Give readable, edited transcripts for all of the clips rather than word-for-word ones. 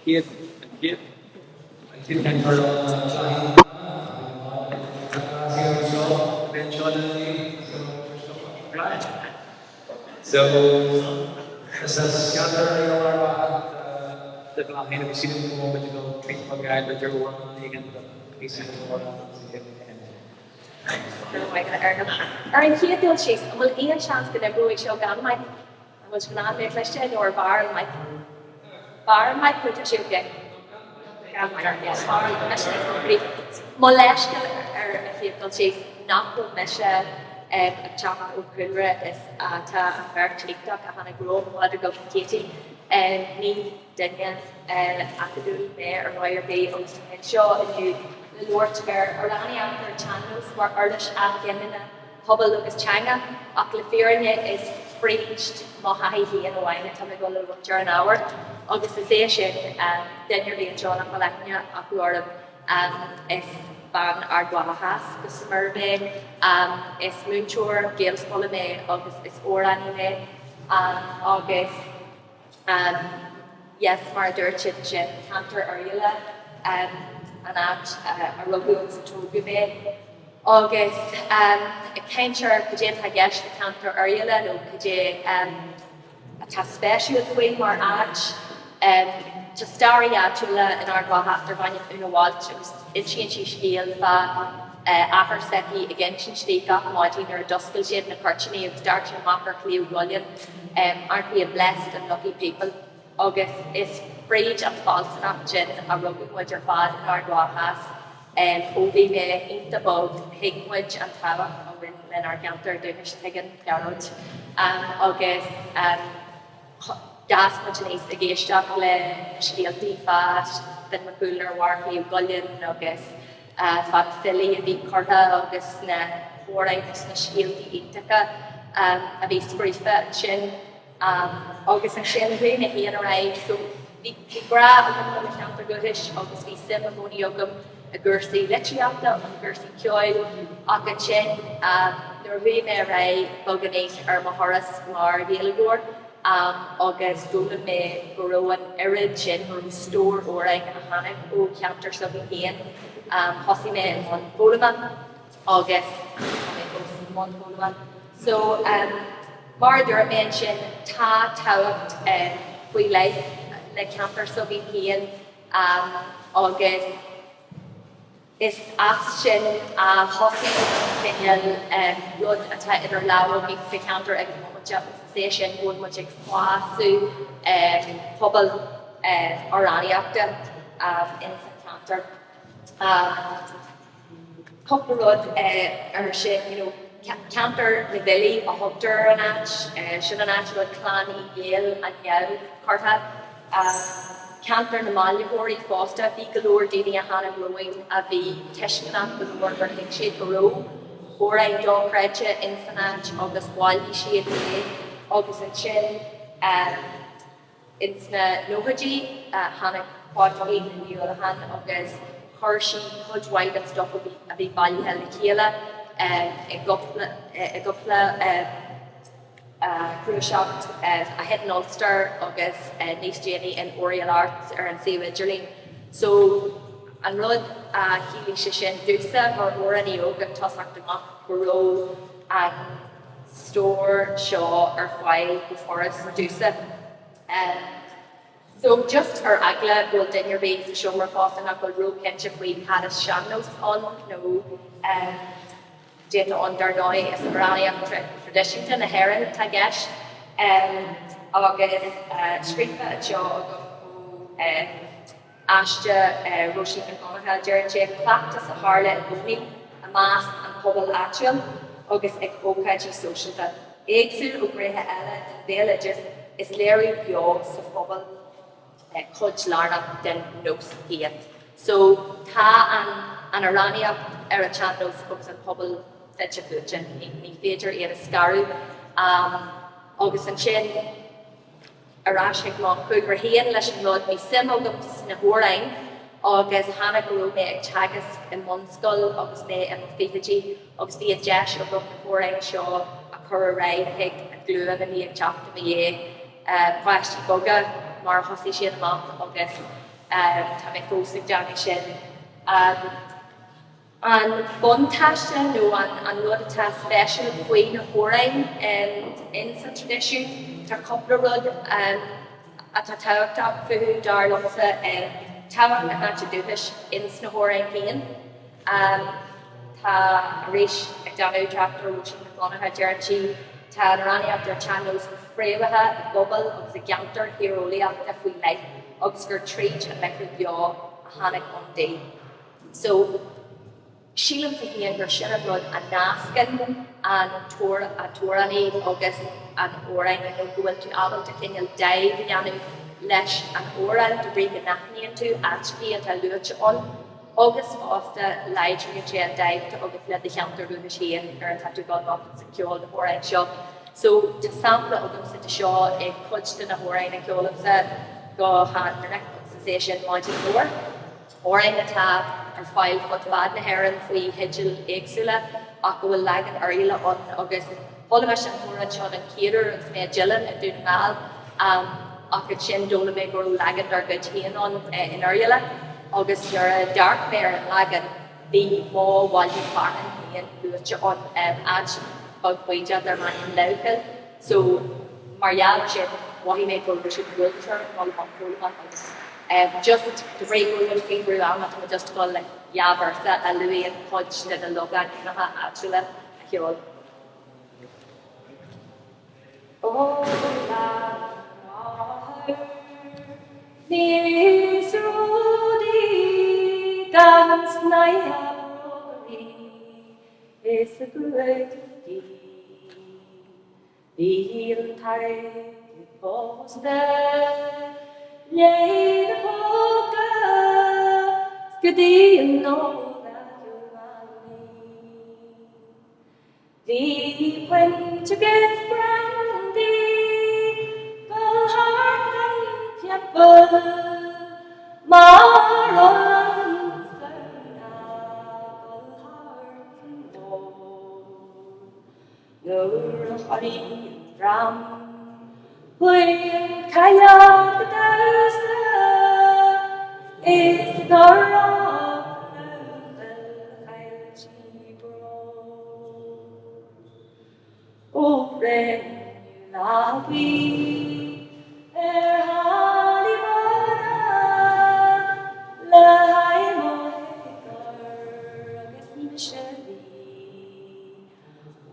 Chéad, an chéad, an chéad cainteoir eile ná Jahi So, is as ceantar Oirialla Ard Mhacha do Bhláithín agus sílim go bhfuil muid ag dul tríd beagán b'fhéidir amhrán éigin do píosa de amhrán sa chéad caint. Go raibh maith agat, Fheargal. Ar an chéad dul síos, an bhfuil aon seans go n-oibreoidh seo gan mic? An bhfuil sibh in ann mé a chloisteáil nó ar bharr an mic? Barr an mic nó tá sé ok? Gan mic, yeah. Mise níos cóngaraí. Mo leithscéal ar an chéad dul síos nach bhfuil mise ag teacht ón chúlra is atá an bheirt iontach a tháinig romham, Pádraig agus Katie. Ní duine acadúil mé ar dhóigh ar bith agus tá mé anseo inniu le labhairt ar amhránaíocht ar an tsean-nós mar uirlis athghiniúna pobail agus teanga, ach le fírinne is fríd mo thaithí féin amháin atá mé ag dul a labhairt ar an ábhar agus is é sin, duine ar bith anseo nach bhfuil aithne acu orm, is bean Ard Mhacha Theas go smior mé, is múinteoir Gaelscoile mé agus is amhránaí mé agus. Yes, mar a dúirt siad ansin, ceantar Oirialla an áit a rugadh agus a tógadh mé. Agus ag caint ar cad é atá i gceist le ceantar Oirialla nó cad é atá spéisiúil faoi mar áit, tá staraí áitiúla in Ard Mhacha darb ainm Úna Walsh agus insíonn sí scéal fá athair s'aici ag insint di gach maidin nuair a d'oscail siad na cuirtíní agus d'amharc siad amach ar Shliabh gCuillinn. Aren't we a blessed and lucky people? Agus is fríd an bhfealsúnacht sin a rugadh muid ar fad in Ard Mhacha Theas. Ó bhí mé iontach beag, thuig muid an tábhacht a bhain lenár gceantar dúchais, tuigeann Gearóid. Agus d'fhás muid aníos ag éisteacht le scéaltaí fá Finn Mac Cumhaill ar bharr Shliabh gCuillinn agus fá na filí a bhí curtha agus na hamhráin agus na scéaltaí iontacha a bhí scríofa ansin. Agus ansin chuaigh mé féin ar aghaidh so bhí grá agam do mo cheantar dúchais agus bhí suim i gcónaí agam i gcúrsaí litríochta agus i gcúrsaí ceoil ach ansin nuair a chuaigh mé ar aghaidh beagáinín ar mo thuras mar Ghaeilgeoir, agus d'fhoghlaim mé go raibh an oiread sin, go raibh stór amhráin a tháinig ó cheantar s'againn féin. Thosaigh mé i mbun foghlama agus tá mé fós i mbun foghlama. So, mar a dúirt mé ansin, tá tábhacht faoi leith le ceantar s'againn féin agus, Is as sin a thosaigh an cineál rud atá idir lámha againn sa cheantar ag an mbomaite agus is é sin go bhfuil muid ag fású pobal amhránaíochta ins an cheantar. Cúpla rud ar sin, you know, ceantar na bhfilí a thugtar ar an áit, sin an áit a bhfuil Clann Uí Néill an Gheann curtha. Ceantar na mbailitheoirí fosta, bhí go leor daoine a tháinig romhainn a bhí tuisceanach go leor gur thuig siad go raibh amhráin dochreidte ins an áit agus bhailigh siad é agus ansin ins na nóchaidí tháinig Pádraigín Ní Uallacháin agus chuir sí cuid mhaith den stuff a bhí bailithe le chéile i gcúpla cnuasach A Hidden Ulster agus níos déanaí in Oriel Arts ar an suíomh idirlín. So, an rud a chiallaigh sé sin domhsa mar amhránaí óg ag tosacht amach go raibh an stór seo ar fáil go furast domhsa. So, just ar eagla go bhfuil duine ar bith sa seomra fosta nach bhfuil róchinnte faoi cad is sean-nós ann nó cad atá ann, dar ndóigh, is amhránaíocht thraidisiúnta na hÉireann atá i gceist agus scríofa anseo agam ó aiste Róisín Nic Dhonncha, deireann sé, cleachtas a tharla i gcónaí i measc an phobail áitiúil agus ag ócáidí sóisialta. Éagsúil ó ghnéithe eile den bhéaloideas, is léiriú beo sa phobal cuid lárnach den nós iad. So, tá an an amhránaíocht ar an tsean-nós agus an pobal fite fuaite, ní féidir iad a scaradh. Agus ansin ar ais chuig mo chúlra féin leis an rud, bhí suim agam sna hamhráin agus tháinig go raibh mé ag teagasc i mbunscoil agus mé i mo fichidí agus bhí an deis agam na hamhráin seo a chur ar aghaidh chuig an ghlúin a bhí ag teacht i mo dhiaidh, páistí beaga mar a thosaigh siad amach agus. Tá mé fós ag déanamh sin. An buntáiste nó an rud atá speisialta faoi na hamhráin in sa traidisiún, tá cúpla rud atá tábhachtach fúthu dar liomsa. Tábhacht na háite dúchais ins na hamhráin féin. Tá, arís, ag déanamh trácht ar Róisín Nic Dhonncha, deireann sí, tá an amhránaíocht ar tsean-nós fréamhaithe i bpobail agus i gceantair thíreolaíochta faoi leith agus gur tríd an laochra beo a tháinig ann di. So, sílimse féin gur sin an rud a nascann an t-amhránaí agus an amhrán, nó go bhfuil tú ábalta cineál dive a dhéanamh leis an amhrán de bhrí go n-aithníonn tú áiteachaí atá luaite ann agus fosta láidríonn sé an dive atá agat le do cheantar dúchais féin nuair atá tú ag dul amach agus ag ceol na hamhráin seo. So, tá sampla agamsa de seo i gcuid de na hamhráin a cheolaimse go han-mhinic agus is é sin Maidin Mhór. Amhrán atá ar fáil fud fad na hÉireann faoi theidil éagsúla ach go bhfuil leagan Oirialla ann agus chuala mise an t-amhrán seo den chéad uair agus mé i dTeileann i nDún na nGall ach ansin d'fhoghlaim mé go raibh leagan dár gcuid féin ann in Oirialla agus nuair a d'amharc mé ar an leagan bhí mo bhaile fearainn féin luaite ann, áit bheag bídeach darb ainm Leamhchoill. So, mar gheall ar sin, mhothaigh mé go raibh sé de dhualgas orm dul i mbun foghlama agus just de bhrí go bhfuil muid faoi bhrú ama, tá mé just ag dul le dhá véarsa a luaíonn cuid de na logainmneacha áitiúla a cheol. Ó lean níos rudaí gan snáithe brógairí is a gruaig dí. Bhí an t-airgead pósta léi na póca 's go dtí an ól a thiománaí. Bhí puint agus brandaí go thart don phiopa mar olann ná go thart an ól. Nuair a chonaic an dream chuaigh an cailleach ag damhsa is ag amhrán Leamhchoill chaill sí brón. Ó rinneadh lá buí ar hallaí móna le haghaidh mo théagar agus mise bhí.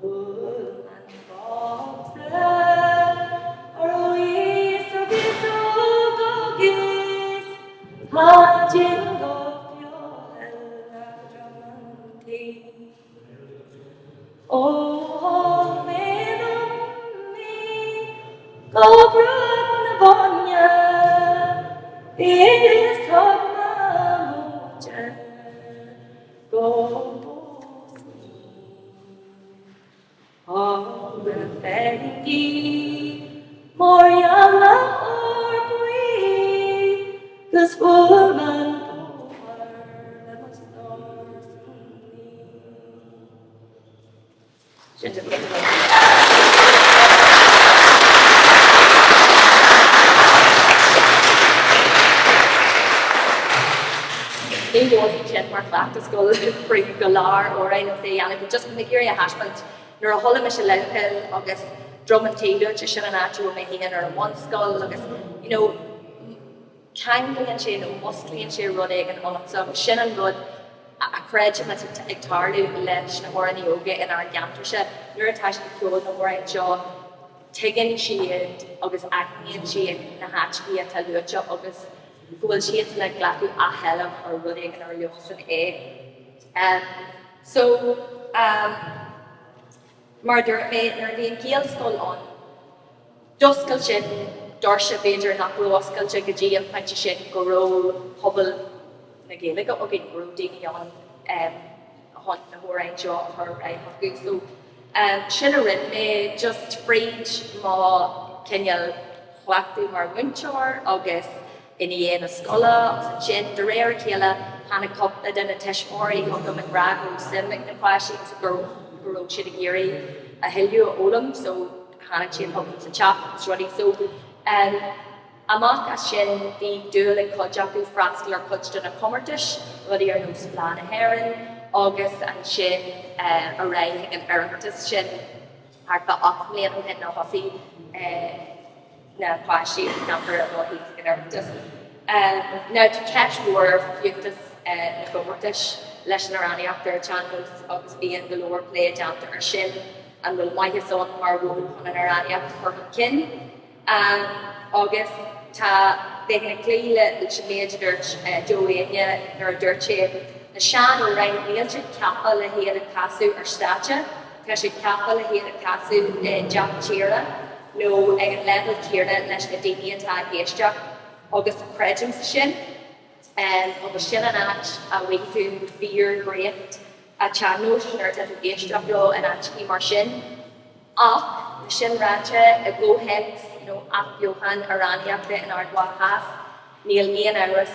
Bhuail an bocsa a raibh fhios agus óg agus Paidín go fial ar dhroim an tí. Ó thug mé liom í go Bruach na Bóinne is thug Mamó di go bpósfainn í. Thug na feirringí mórgheala ór buí 'gus fuair m'an bóthar le mo stór 's mo ní. Sin just Ní mholfainn sin mar chleachtas dul fríd go leor amhráin agus é a dhéanamh, but just ag iarraidh a thaispeáint nuair a chuala mise Leamhchoill agus Drom an Tí luaite, sin an áit a raibh mé féin ar an bhunscoil agus you know ceanglaíonn sé nó musclaíonn sé rud éigin ionatsa agus sin an rud a chreidim atá ag tarlú leis na hamhránaí óga inár gceantarsa. Nuair atá siad ag ceol na hamhráin seo, tuigeann siad agus aithníonn siad na háiteachaí atá luaite agus go bhfuil siadsan ag glacadh athsheilbh ar rud éigin ar leosan é. So, mar a dúirt mé, nuair a bhí an Ghaelscoil ann, D'oscail sin doirse b'fhéidir nach raibh oscailte go dtí an pointe sin go raibh pobal na Gaeilge againn, go raibh daoine ann chun na hamhráin seo a chur ar aghaidh chucu. So sin a rinne mé just fríd mo cineál chleachtadh mar mhúinteoir agus i ndiaidh na scoile agus ansin de réir a chéile tháinig cúpla de na tuismitheoirí chugam ag rá go raibh suim ag na páistí agus go raibh siad ag iarraidh a thuilleadh a fhoghlaim so tháinig siad chugam sa teach agus rudaí so. Amach as sin, bhí dúil ag cuid acu freastal ar chuid de na comórtais, rudaí ar nós Fleadh na hÉireann agus ansin ar aghaidh chuig an Oireachtas sin thart fá 8 mbliana ó shin a thosaigh na páistí ón cheantar a dhul thíos ag an Oireachtas. Now tá ceist mhór ar fiúntas na gcomórtais leis an amhránaíocht ar an tsean-nós agus bíonn go leor plé déanta ar sin, an bhfuil maitheas ann mar mhodh chun an amhránaíocht a chur chun cinn? Agus tá, bheinn ag cloí leis an méid a dúirt Joe Éinne nuair a dúirt sé, na sean-amhráin, níl siad ceaptha le hiad a chasadh ar stáitse, tá siad ceaptha le hiad a chasadh i dteach tíre nó ag an leibhéal céanna leis na daoine atá ag éisteacht agus creidimse sin. Agus sin an áit a bhfaighidh tú fíor-dhraíocht an tsean-nóis nuair atá tú ag éisteacht leo in áiteachaí mar sin. Ach, le sin ráite, i gcomhthéacs you know athbheochan amhránaíochta in Ard Mhacha Theas, níl aon amhras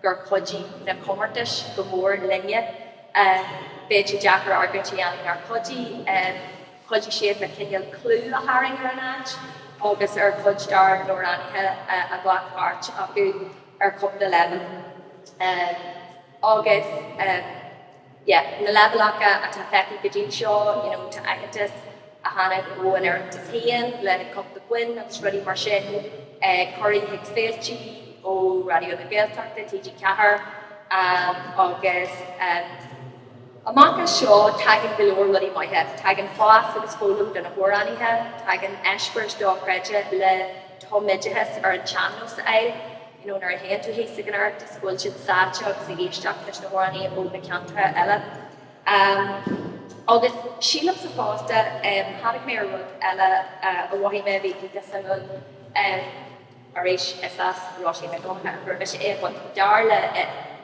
gur chuidigh na comórtais go mór linne. Bheadh sé deacair argóint a dhéanamh nár chuidigh. Chuidigh siad le cineál clú a tharraing ar an áit agus ar chuid dár n-amhránaithe a ghlac páirt acu ar chúpla leibhéal. Agus. yeah, na leibhéalacha atá feicthe go dtí seo, you know, tá aitheantas a tháinig ó an Oireachtas féin le cúpla boinn agus rudaí mar sin, cuirí chuig féiltí ó Raidió na Gaeltachta, TG4, agus amach as seo tagann go leor rudaí maithe, tagann fás agus foghlaim do na hamhránaithe, tagann eispéireas dochreidte le tumoideachas ar an tsean-nós a fháil. you know nuair a théann tú thíos ag an Oireachtas go bhfuil siad sáite agus ag éisteacht leis na hamhránaithe ó na ceantracha eile. Agus sílimse fosta, tháinig mé ar rud eile a mhothaigh mé a bhí iontach suimiúil arís is as Róisín Nic Dhonncha a fuair mise é but dar le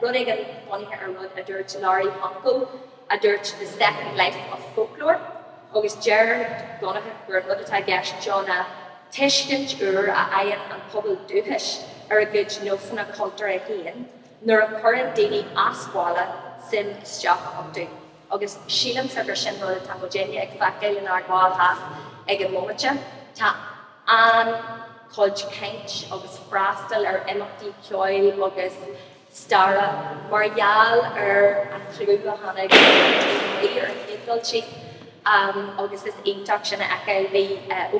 rud éigin bunaithe ar rud a dúirt Laurie Honko a dúirt the second life of folklore agus deir Donncha gur an rud atá i gceist anseo ná tuiscint úr a fhaigheann an pobal dúchais ar a gcuid nósanna cultúrtha féin nuair a chuireann daoine as baile suim isteach iontu. Agus sílimse gur sin rud atá muidinne ag feiceáil in Ard Mhacha Theas ag an mbomaite. Tá an-chuid caint agus freastal ar imeachtaí ceoil agus staire mar gheall ar an chlú a tháinig ar an chéad dul síos agus is iontach sin a fheiceáil. Bhí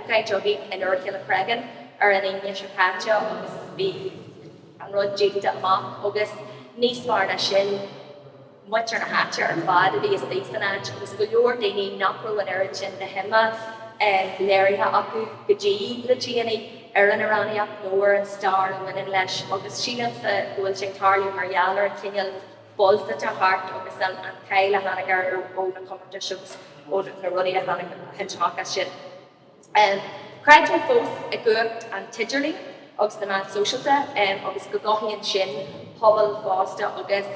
ócáid againn in Iúr Chéile Creagáin ar an Aoine seo caite agus bhí an rud díolta amach agus níos fearr ná sin, muintir na háite ar fad a bhí istigh san áit agus go leor daoine nach raibh an oiread sin de shuime léirithe acu go dtí le déanaí ar an amhránaíocht nó ar an stair a bhaineann leis agus sílimse go bhfuil sé ag tarlú mar gheall ar an chineál buzz atá thart agus an cáil a tháinig air ó na comórtais agus ó na rudaí a tháinig a thit amach as sin. Creidim fós i gcumhacht an t-idirlín agus na meán sóisialta agus go gcothaíonn sin pobal fosta agus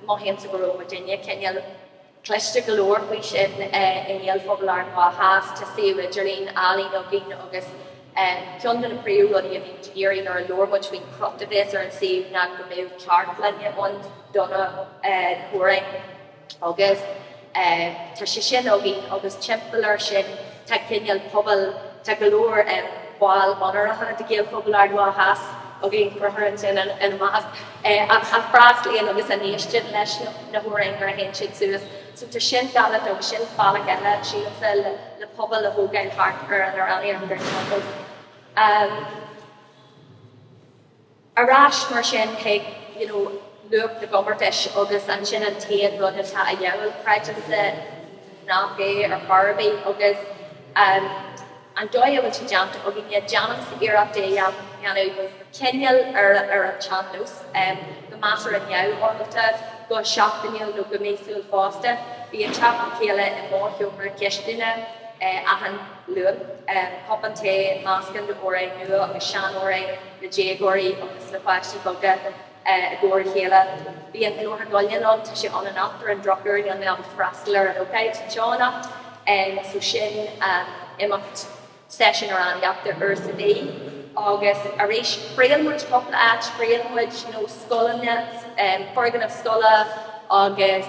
mothaímse go raibh muidinne cineál cliste go leor faoi sin i nGaelphobal Ard Mhacha Theas. Tá suíomh idirlín álainn againn agus ceann de na príomhrudaí a bhí muid ag iarraidh nuair a labhair muid faoin crut a bheas ar an suíomh ná go mbeadh cartlainne ann do na hamhráin. Agus tá sé sin againn agus timpeall air sin tá cineál pobail, tá go leor baill onóracha de Ghaelphobal Ard Mhacha Theas againn, bráthair ansin ina measc, a freastalaíonn agus a n-éisteann leis na hamhráin nuair a théann siad suas. So tá sin galánta agus sin bealach eile, sílimse, le pobal a thógáil thart ar an amhránaíocht ar an sean-nós. Ar ais mar sin chuig you know luach na gcomórtais agus an sin an t-aon rud atá a dhíobháil, creidimse nach é ar chor ar bith agus an dóigh a bhfuil sé déanta againne, déanaimse iarracht é a dhéanamh cineál ar ar an tsean-nós, go measartha neamhfhoirmeálta, go seachtainiúil nó go míosúil fosta. Bíonn teacht le chéile i mo sheomra cistine achan Luan, cupán tae, meascán d'amhráin nua agus sean-amhráin le déagóirí agus le páistí beaga i gcomhar a chéile. Bíonn Glórtha Guilinn ann, tá sé ann anocht ar an drochuair níl mé ábalta freastal ar an ócáid anseo anocht, so sin imeacht seisiún amhránaíochta uair sa mhí. Agus arís, thriail muid cúpla áit, thriail muid you know scoileanna, foirgnimh scoile agus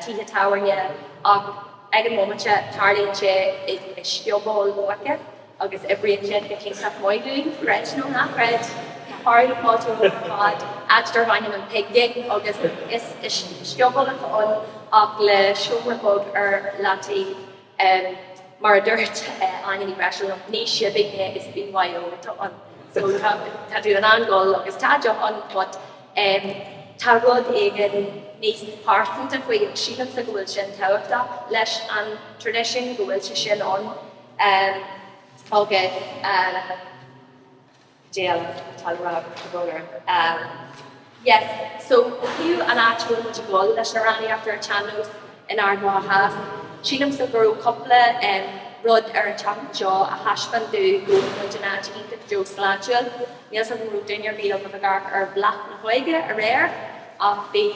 tithe tábhairne ach ag an mbomaite tarlaíonn sé i scioból muice. Agus oibríonn siad go hiontach maith dúinn, creid nó ná creid. Tá fearadh na fáilte romhaibh ar fad, áit darb ainm an Pig Gig agus is scioból atá ann ach le seomra beag ar leataobh. Mar a dúirt Áine Ní Bhreisleáin liom, ní sibín é, is BYO atá ann. So tá tú in ann dul agus tá deoch ann but tá rud éigin níos pearsanta faoi agus sílimse go bhfuil sin tábhachtach leis an traidisiún, go bhfuil sé sin ann. Agus cad eile atá le rá agam, tá brón orm. Yes, so ó thaobh an áit a bhfuil muid ag dul leis an amhránaíocht ar an tsean-nós in Ard Mhacha Theas, sílimse go raibh cúpla rud ar an tseachtain seo a thaispeáin dúinn go bhfuil muid in áit iontach deo sláintiúil. Níl 's agam an raibh duine ar bith agaibh ag amharc ar Bhláth na hÓige aréir ach bhí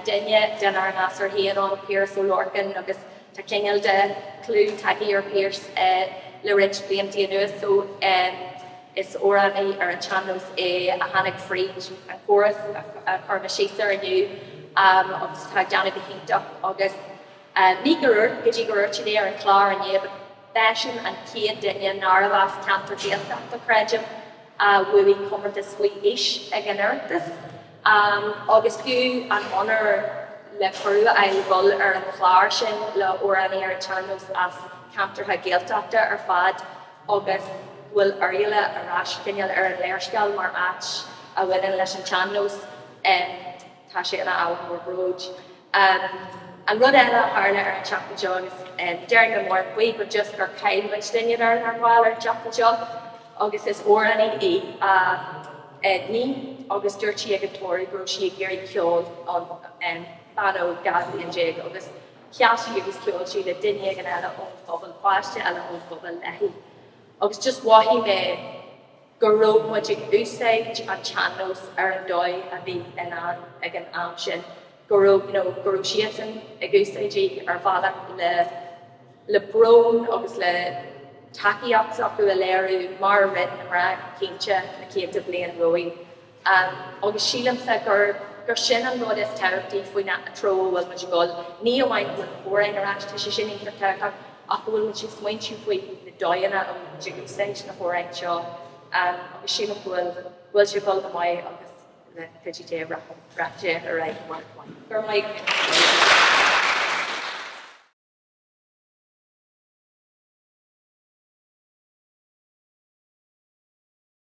duine denár ngasúir féin ann, Piaras Ó Lorcáin, agus Tá cineál de chlú tagtha ar Pearse le roinnt blianta anuas so is amhránaí ar an tsean-nós é a tháinig fríd an chóras a chuir mé síos air inniu agus atá ag déanamh go hiontach agus ní go dúirt, go dtí gur dhúirt siad é ar an chlár inné but b'eisean an chéad duine nárbh as ceantar Gaeltachta, creidim, a bhuaigh comórtas faoi aois ag an Oireachtas. Agus fiú an onóir le cuireadh a fháil dhul ar an chlár sin le amhránaí ar an tsean-nós as ceantracha Gaeltachta ar fad agus go bhfuil Oirialla ar ais cineál ar an léarscáil mar áit a bhaineann leis an tsean-nós, tá sé ina ábhar mór bróid. An rud eile a tharla ar an tseachtain seo agus déarfaidh mé mórán faoi but just gur chaill muid duine dár bhaill ar an tseachtain seo agus is amhránaí í a Ní agus dúirt sí ag an tórramh go raibh sí ag iarraidh ceol ann, bean óg 12 bliain agus sheas sí agus cheol sí le duine éigin eile ón phobal, páiste eile ón phobal léi. Agus just mhothaigh mé go raibh muid ag úsáid an tsean-nós ar an dóigh a bhí in ann ag an am sin, go raibh, you know, go raibh siadsan ag úsáid í ar bhealach le le brón agus le tacaíocht s'acu a léiriú mar a rinne na mná cinnte na céadta bliain romhainn. Agus sílimse gur gur sin an rud is tábhachtaí faoin treo a bhfuil muid ag dul, ní amháin go bhfuil na hamhráin ar ais, tá sé sin iontach tábhachtach, ach go bhfuil muid ag smaointiú faoi na dóigheanna a bhfuil muid ag úsáid na hamhráin seo. Agus sílim go bhfuil go bhfuil sé ag dul go maith agus le cuidiú Dé rachaidh sé ar aghaidh go maith. Go raibh maith agat.